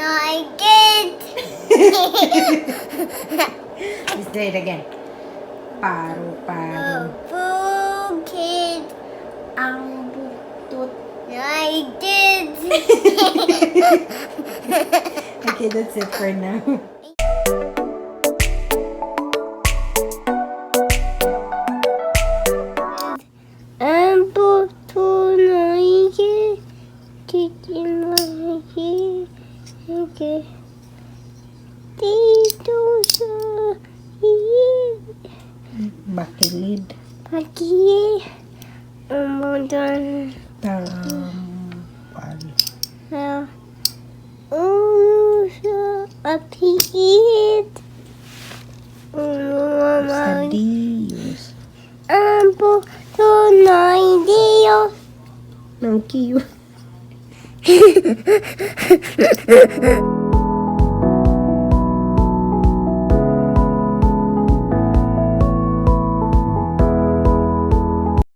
No, I did. Let's do it again. Paru-parong Bukid. ang buktot. No, I did. Okay, that's it for now. Ang puto na iki. Chicken na iki. Okay. Dito sa Bakilid. pagi. Umudan. Tampal. Sa apit. Sadiyos. Ang puto na Diyos. Ng kiyo.